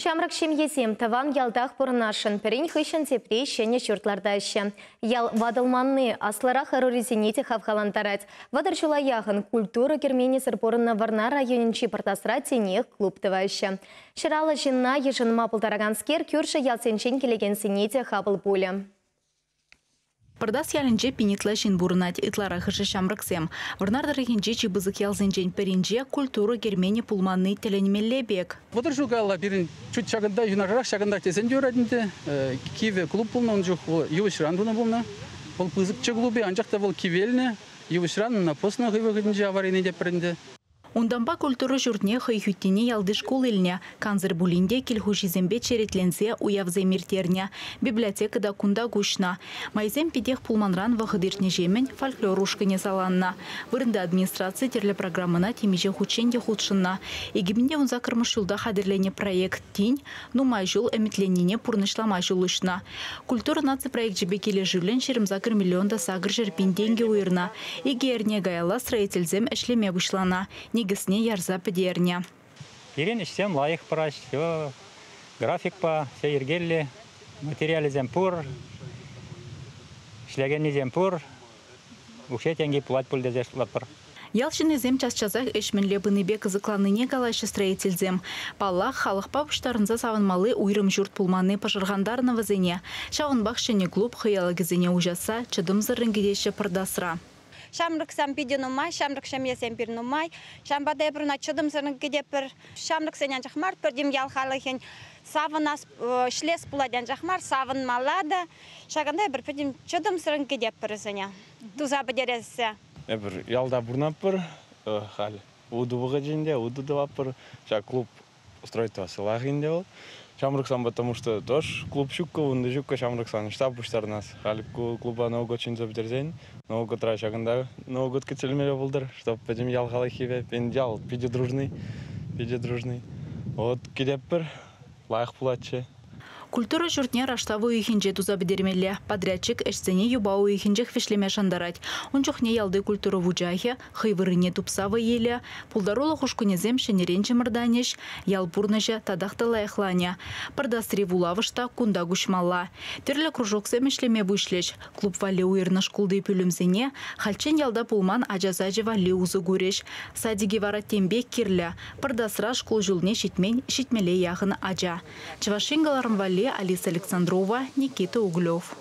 Ҫамрӑк ҫемьесем тӑван ялтах пурӑнасшӑн, пӗрин хыҫҫӑн тепри ҫӗнӗ ҫурт лартаҫҫӗ. Ял ватӑлманни аслӑрах ӑрурисене те хавхалантарать. 30 ҫула яхӑн культура керменӗсӗр пурӑннӑ Вӑрнар районӗнчи Пӑртасра тинех клуб тӑваҫҫӗ. 150 ҫынна йышӑнма пултараканскер кӳршӗ ялсенчен килекенсене те хапӑл пулӗ. Пӑртас ялӗнче пин ытла ҫын пурӑнать, ытларахӑшӗ ҫамрӑксем. Вӑрнар тӑрӑхӗнчи чи пысӑк ялсенчен пӗринче культура керменӗ пулманни тӗлӗнмелле пек. 30 ҫул каялла пирӗн чуть ҫакӑнта, юнашарах ҫакӑнтах тесен те юрать ӗнтӗ. Кивӗ клуб пулнӑ ун чух, вӑл йывӑҫран тунӑ пулнӑ. Вӑл пысӑкчӗ клубӗ, анчах та вӑл кивелнӗ, йывӑҫран ӑна пӑснӑ хӑй вӑхӑтӗнче аварине тепӗр ӗнтӗ. Унтанпа культура ҫуртне хӑй хӳттине ялти шкул илнӗ. Кансӗр пулин те кил хуҫисемпе черетленсе уявсем ирттернӗ. Библиотека та кунта куҫнӑ. Майсем питех пулманран вӑхӑт иртнӗҫемӗн фольклор ушкӑнӗ саланнӑ. Вырӑнти администраци тӗрлӗ программӑна темиҫе хутчен те хутшӑннӑ. 2018-мӗш ҫулта хатӗрленӗ проект тин нумай ҫул ӗмӗтленнине пурнӑҫлама ҫул уҫнӑ. Культура наци проекчӗпе килӗшӳллӗн 28 миллион та 800 пин тенкӗ уйӑрнӑ. Икӗ эрне каялла строительсем ӗҫлеме пуҫланӑ. Никӗсне ярса пӗтернӗ. Пирӗн ӗҫсем лайӑх пыраҫҫӗ. Графикпа все йӗркеллӗ, материалӗсем пур, ӗҫлекеннисем пур. Укҫа-тенки пулать пуль тесе шутлатпӑр. Ял ҫыннисем час-часах ӗҫ мӗнле пынипе кӑсӑкланнине калаҫҫӗ строительсем. Паллах, халӑхпа пуҫтарӑнса савӑнмалли уйрӑм ҫурт пулманни пӑшӑрхантарнӑ вӗсене. Ҫавӑнпах ҫӗнӗ клуб хӑй алӑкӗсене уҫасса чӑтӑмсӑррӑн кӗтеҫҫӗ Пӑртасра. Ҫамрӑксем питӗ нумай, ҫамрӑк ҫемьесем пир нумай. Ҫавӑнпа та эпир ӑна чӑтӑмсӑррӑн кӗтетпӗр. Ҫамрӑксен анчах мар, пӗтӗм ял халӑхӗн савӑнас, ӗҫлес пулать анчах мар, савӑнмалла та. Ҫакӑнта эпир пӗтӗм чӑтӑмсӑррӑн кӗтетпӗр вӗсене туса пӗтерессе. Эпир ялта пурӑнатпӑр халь. Утӑ вӑхӑчӗнче утӑ тӑватпӑр. Ҫак клуб строительствӑлах ӗнтӗ вӑл. Ҫамрӑксем, потому что тоже клуб ҫуккӑ, унта ҫуккӑ ҫамрӑксан ӑҫта пуҫтарӑнас. Халь ку клуба Новый год ҫӗнсе пӗтерсен, Новый годра ҫакӑнта Новый год кӗтсе пултӑр, чтоб пӗтӗм ял халӑхӗпе, пирӗн ял питӗ дружный, питӗ дружный. Вот кӗтетпӗр, лайӑх пулатчӗ. Культура ҫуртне раштав уйӑхӗнче туса пӗтермелле. Подрядчик ӗҫсене юпа уйӑхӗнчех вӗҫлеме шантарать. Ун чухне ялти культура вучахӗ хӑй вырӑнне тупса вӑй илӗ. Пултарулӑх ушкӑнӗсем ҫӗнӗрен чӑмӑртанӗҫ, ял пурнӑҫӗ татах та лайӑхланӗ. Пӑртасри вулавӑш та кунта куҫмалла. Тӗрлӗ кружоксем ӗҫлеме пуҫлӗҫ. Клуб валли уйӑрнӑ шкулти пӳлӗмсене хальччен ялта пулман ача сачӗ валли усӑ курӗҫ. Садике вара тем пек кирлӗ. Пӑртасра шкул ҫулне ҫитмен 70-е яхӑн ача. Чӑваш Ен кӑларӑм валли Алиса Александрова, Никита Углев.